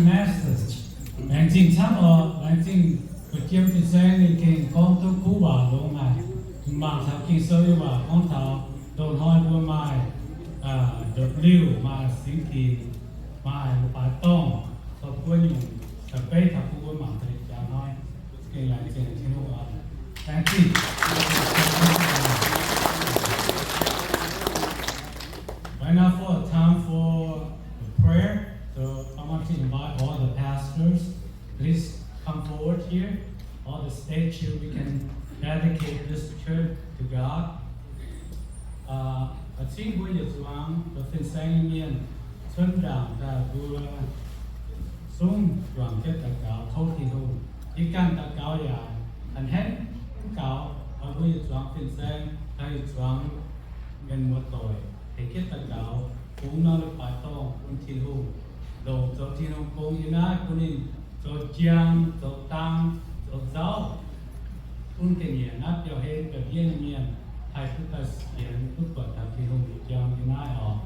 Message. Laengz zingh camv oc. Laengz zingh fu'jueiv fin-saeng ninh gengh gorngv duqv kuv waac longx haic. Mangc taux Ging-Sou nyei waac gorngv taux loz-hnoi mbuo maaih ndopv-liuh, maaih singx dinc, maaih leiz-baaix dorngh, zoux buo nyungc da'beiv taux bun mbuo mangc deix jaax hnoi. Gengh laengz zingh Tin-Hungh oc. Laengz zingh. Right now for a time for the prayer. So I want to invite all the pastors. Please come forward here. All the stage here, we can dedicate this church to God. Aa cingv mbuo yietc zuangx zoux fin-saeng nyei mienh cuotv ndaangc daaih mbuo zungv juangc jienv daux gaux tov Tin-Hungh. Yie ganh daux gaux yaac hnangv naaiv gaux, mbuo yietc zuangx fin-saeng, yietc zuangx mienh muoz-doic tengx jienv daux gaux, bungx norm leiz-baaix dorngh bun Tin-Hungh, longc zoux Tin-Hungh gong yiem naaiv bun ninh zoux njang, zoux dang, zoux nzauv, bun ga'nyiec naaiv biauv-hlen biauv-ndiev nyei mienh haih duqv daaih sienx, duqv buatc taux Tin-Hungh nyei njang yiem naaiv oc.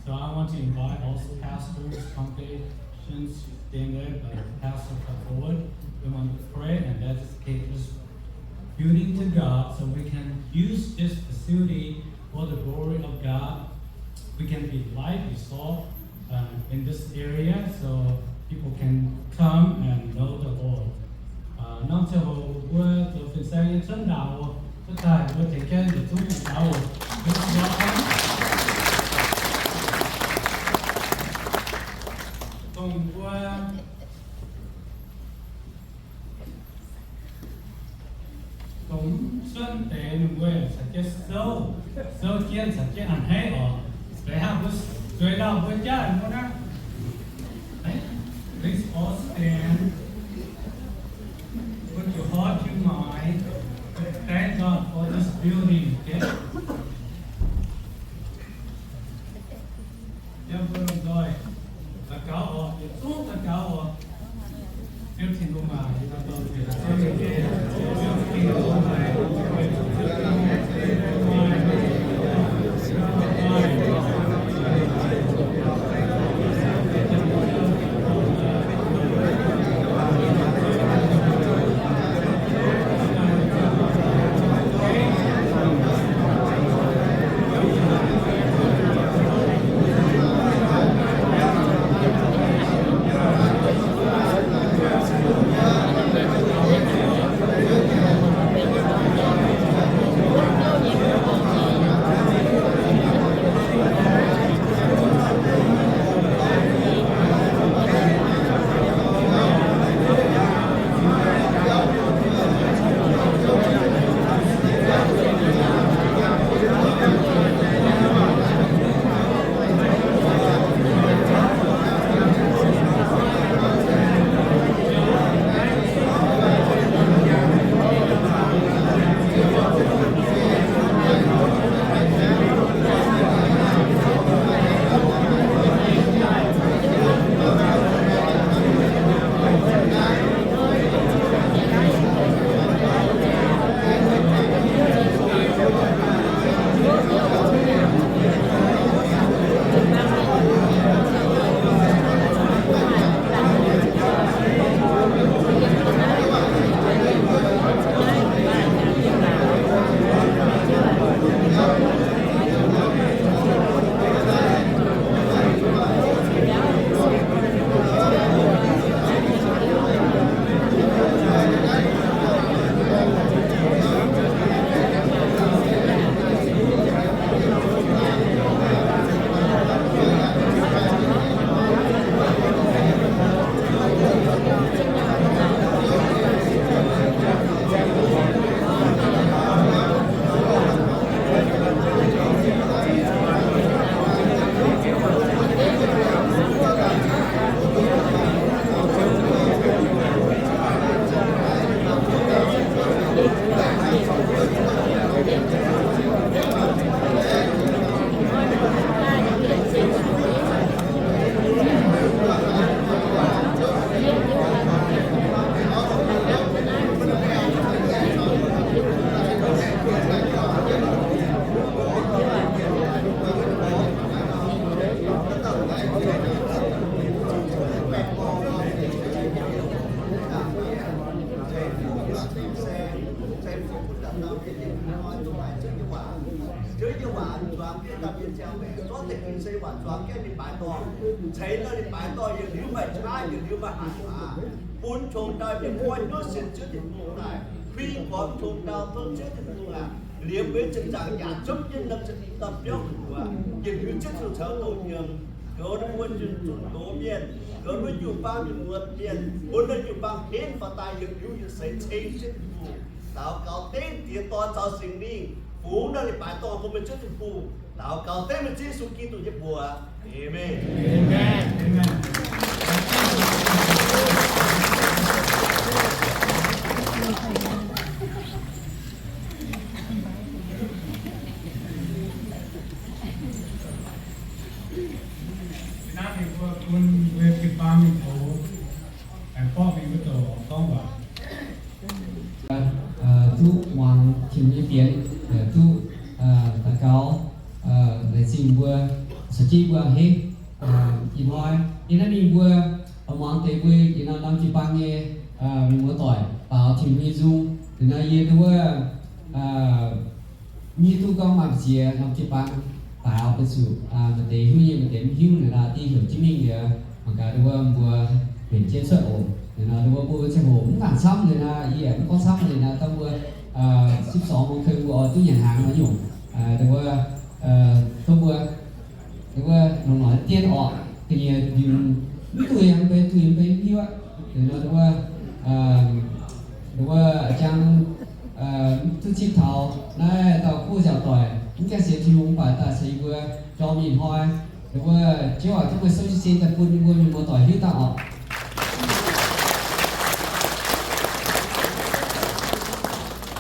So I want to invite all the pastors, congregations, stand up, uh, pastor come forward. We want to pray and dedicate this building to God so we can use this facility for the glory of God. We can be light, be salt, uh, in this area so people can come and know the Lord. Aa norm ziangh hoc mbuo zoux fin-saeng nyei cuotv ndaangc oc, cuotv daaih mbuo tengx jienv yietc zungv daux gaux oc. Dongh mbuo dongh mv cuotv deix ninh mbuo caux jienv souv, souv jienv caux jienv a'hneiv oc. Deix hnangv mbuo zueiz lauh mbuo jaav mbuo naaiv. Please all stand. Put your heart, your mind. Thank God for this building, okay? Yiem mbuo lomh nzoih daux gaux oc, yietc zungv daux gaux oc. Ziouv nyei waac zuangx jienv daaih mienh ziangh maengc, zorqv deix Ging-Sou nyei waac zuangx jienv ninh baix dorngh, ceix nor ninh baix dorngh yietc liuz maaih qaqv, yietc liuz maaih hatc aqv. Bun tongx ndau mienh gorngv hnyouv sienx Ziouv Tin-Hungh daaih, kuing gormx tongx ndau tov Ziouv Tin-Hungh aac, liemh mbuo nyei ziepc nzaangc yaac zunv jienv norm ziepc nzaangc biauv gu'nguaaz, yietc liuz Ziouv Tin-Hungh caux doqc nyiemc, goux ninh mbuo zunh doz mienh, goux ninh mbuo jiu-baang nyei muoz mienh, bun ninh jiu-baang henv faaux daaih yietc liuz yietc seix ceng Ziouv Tin-Hungh. Daux gaux dengv Diex, Dorn caux Singx Lingh fungx nor ninh baix dorngh bun meih Ziouv Tin-Hungh. Daux gaux dengv meih Ziouv Yesu Giduc nyei mbuox. Aamen. Naaiv ninh mbuo bun mbuo jiu-baang mienh gox, aengx borqv mingh wuov douc gorngv waac. Duqv muangx Tin-Hungh nyei fienx, duqv daux gaux, laengz zingh mbuo, caux jienv mbuo a'hneiv. Ih hnoi yie naaiv mingh mbuo muangx deix mbuo yietc norm norm jiu-baang nyei mienh muoz-doic baaux Tin-Hungh nyei nzung. Liuz nor yie nduov wuov, mv hiuv duqv gorngv maaih mbu'ziex norm jiu-baang baaux benx zuqc maaih deix hiuv nyei, maaih deix mv hiuv. Liuz nor dieh heuc jienv mingh liuz, mangc gaax nduov wuov mbuo mbenc jienv cuotv oc. Liuz nor nduov wuov mbuo ziangh hoc mv nangc camv liuz nor, yie yaac mv gorngv camv liuz nor, dangh mbuo sipv sorngx mbuo keu mbuo oix duqv nyanc hnaangx nor nyungc. Nduov wuov, dongh mbuo, nduov wuov longc noic dien orqc, ga'nyiec mbiungc mv duqv yiem mbuo, duqv yiem mbuo mv hiuv aqv. Liuz nor nduov wuov, nduov wuov jangx duqv zipv taux naaiv dauh kuv nziaauc doic, mv gaengh sienx Tin-Hungh mv baac daaih ceix mbuo jorm ih hnoi. Nduov wuov Ziouv aac, tov meih souv jiez sin daaih bun mbuo mienh muoz-doic hiuv dangh orqc.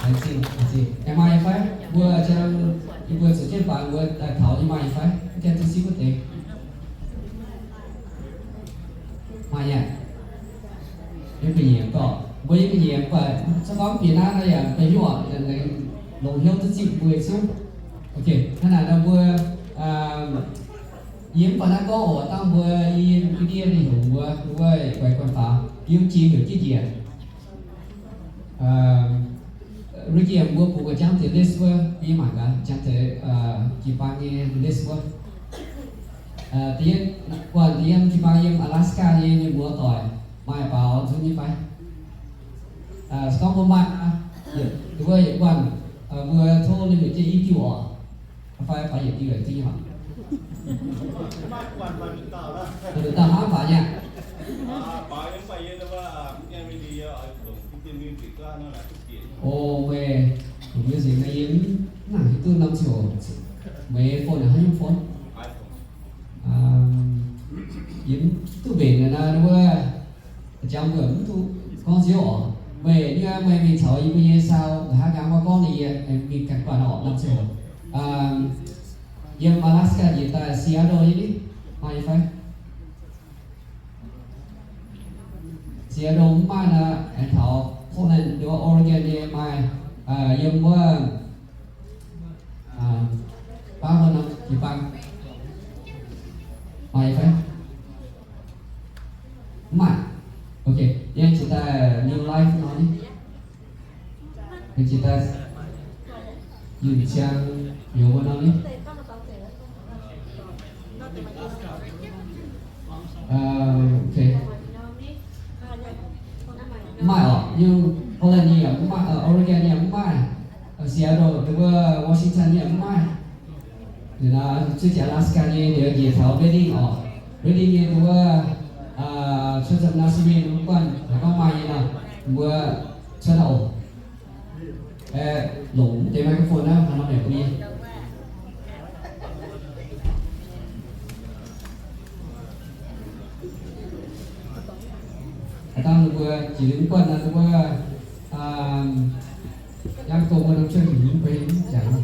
Laengz zingh, laengz zingh. Aengx maaih nyei fai? Mbuo jang, yie mbuo zuqc jienv baaix mbuo daaih taux nyei maaih nyei fai? Mv gaengh duqv zipv wuov deix. Maaih nyei aqv. Yiem ga'nyiec dorh. Mbuo yiem ga'nyiec baac se gorngv bieqc naaiv nor yaac da'hiuv oc, longc hnyouv duqv zipv mbuo yietc zungv. Ok, hnangv naaic nor mbuo, yie mv baac naaiv gorngv oc, dangh mbuo yiem ndie ninh heuc mbuo, mbuo guaix guanh faaux, yiem jiex heuc jienv njiec. Ruiv-jiex mbuo bungx gu'jangv deix list wuov, yie mangc gaax jangx deix jiu-baang nyei list wuov. Da'yietv, buatc da'yietv jiu-baang yiem Alaska nyei mienh muoz-doic maaih baaux nzung nyei fai? Se gorngv mbuo maaih, wuov yietc buatc, mbuo tov ninh heuc jienv i diuh oc. Fai faaux yietc diuh zingh nyei maah. Nduqc dauh hnangv faaux nyei aqv. O, meih, music naaiv yie mv nangc hiuv duqv norm ziouc, meih phone naaic haaix nyungc phone? Yie mv duqv mbenc naaiv wuov. Jangx mbuo mv duqv gorngv Ziouv oc. Meih nyei, meih mingh caux yie mbuo nyei sound nqa'haav nqaang maiv gorngv ninh yie, mingh ganh guanh oc, norm ziouc. Yiem Alaska njiec daaih Seattle nyei ni, maaih nyei fai? Seattle mv maaih nor, aengx taux Portland, nduov Oregon nyei maaih, yiem wuov, baav wuov norm jiu-baang maaih nyei fai? Mv maaih. Ok, yie jiex daaih New Life nor ni. Yie jiex daaih Yunh Siang Youz wuov nor ni. Ok. Mv maaih oc, yiem Portland nyei yaac mv maaih, Oregon nyei yaac mv maaih, Seattle, nduov Washington nyei yaac mv maaih. Liuz nor zuov jiex Alaska nyei liuz njiec taux Redding oc. Redding nyei nduov cuotv Nazarene mv guanh haaix gorngv maaih nyei nor, mbuo cuotv daaih oc. Longc deix microphone naaiv haaix norm yaac bun yie. Haaix dauh ninh mbuo jiex liuz mv guanh nor, ninh mbuo yangh gong mbuo norm cuotv hingh mv bei mv jangx.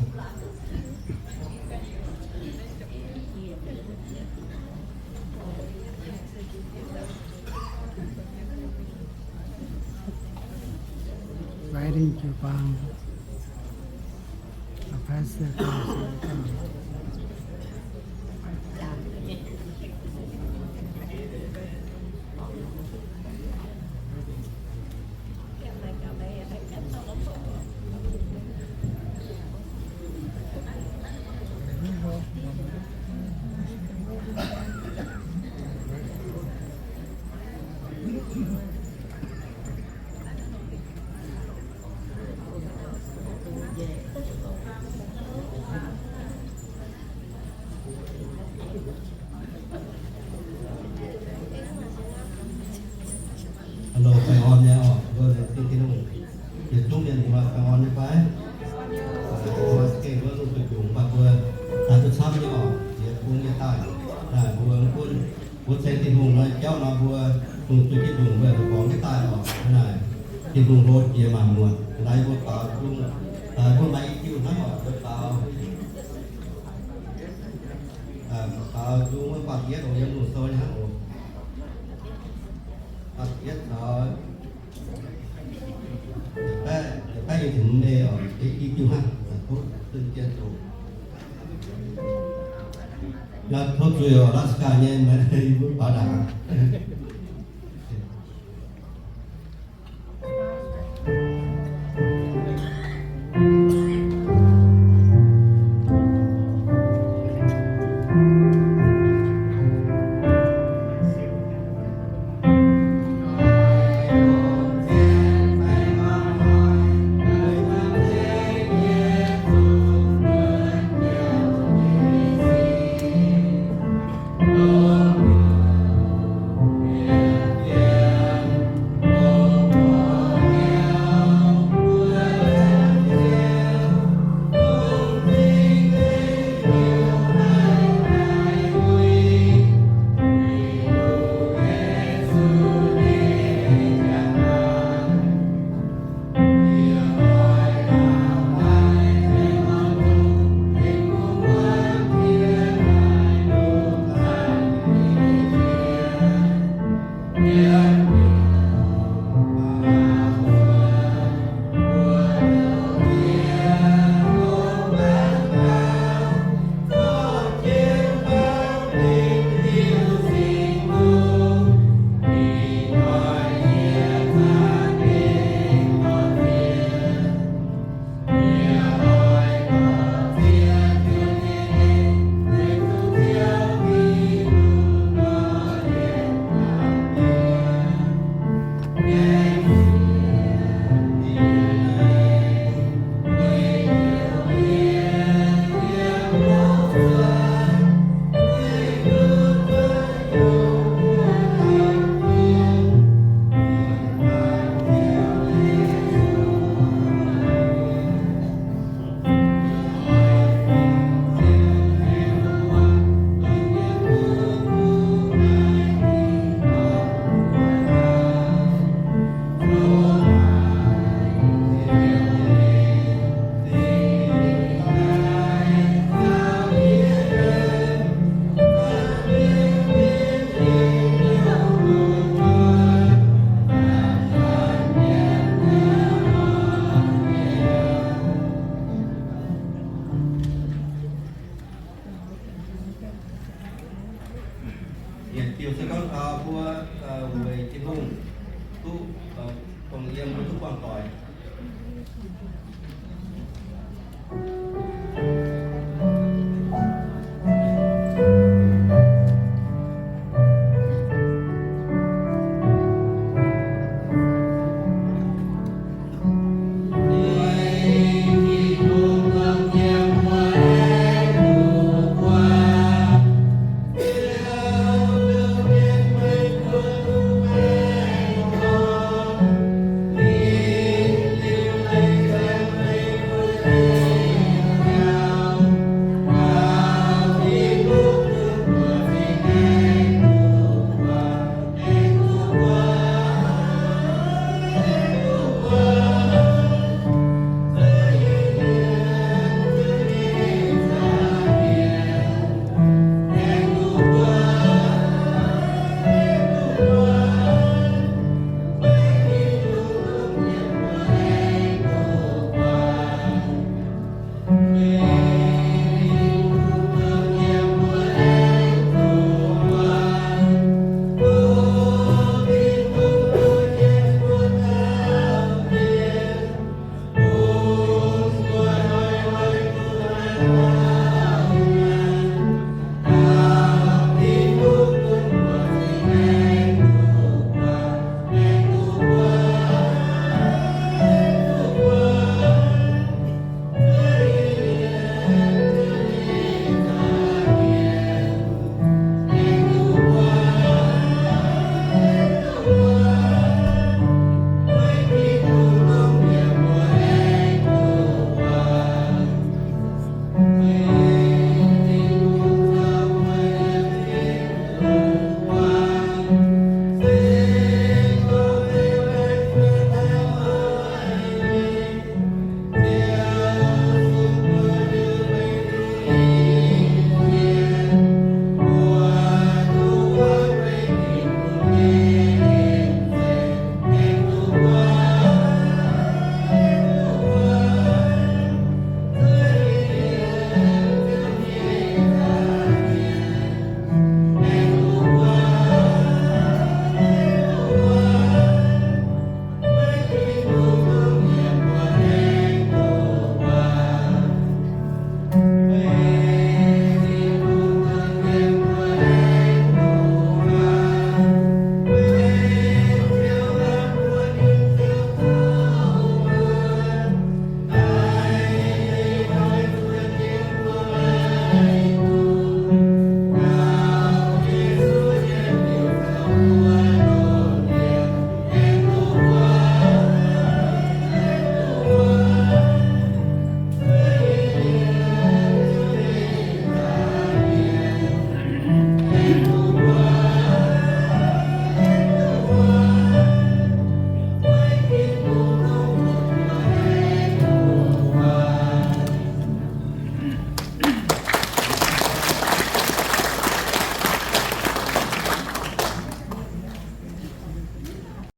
Riding jiu-baang. A pastor goes. Hello, baengh orn nyei oc, mbuo laengz zingh Tin-Hungh. Yietc zungv mienh muoz baengh orn nyei fai? Mbuo gengh wuov lungh zuqc njungc, mv baac mbuo daaih duqv camv nyei oc, jiex bung nyei daaih. Naaic mbuo gunv, mbuo ceng Tin-Hungh nor, jauv nor mbuo lungh zuqc jienv njungc mbuo yaac borngz jienv daaih oc. Naaic Tin-Hungh hlo jiex maanc muotc. Naaiv mbuo baaux nzung, mbuo maaih i diuh hnangv oc, mbuo baaux, baaux nzung wuov faah yietv oc, yiem lungh sou nyei hnangv oc. Faah yietv caux, yietc baeqv, yietc baeqv nyei ziepc hmz oc, i diuh hnangv, tov zunh jien zoqc. Tov zuiz oc, Alaska nyei, maiv mbuo baaux ndaangc. Yietc diuh se gorngv taux mbuo weic Tin-Hungh duqv dongh yiem mbuo duqv buangh doic.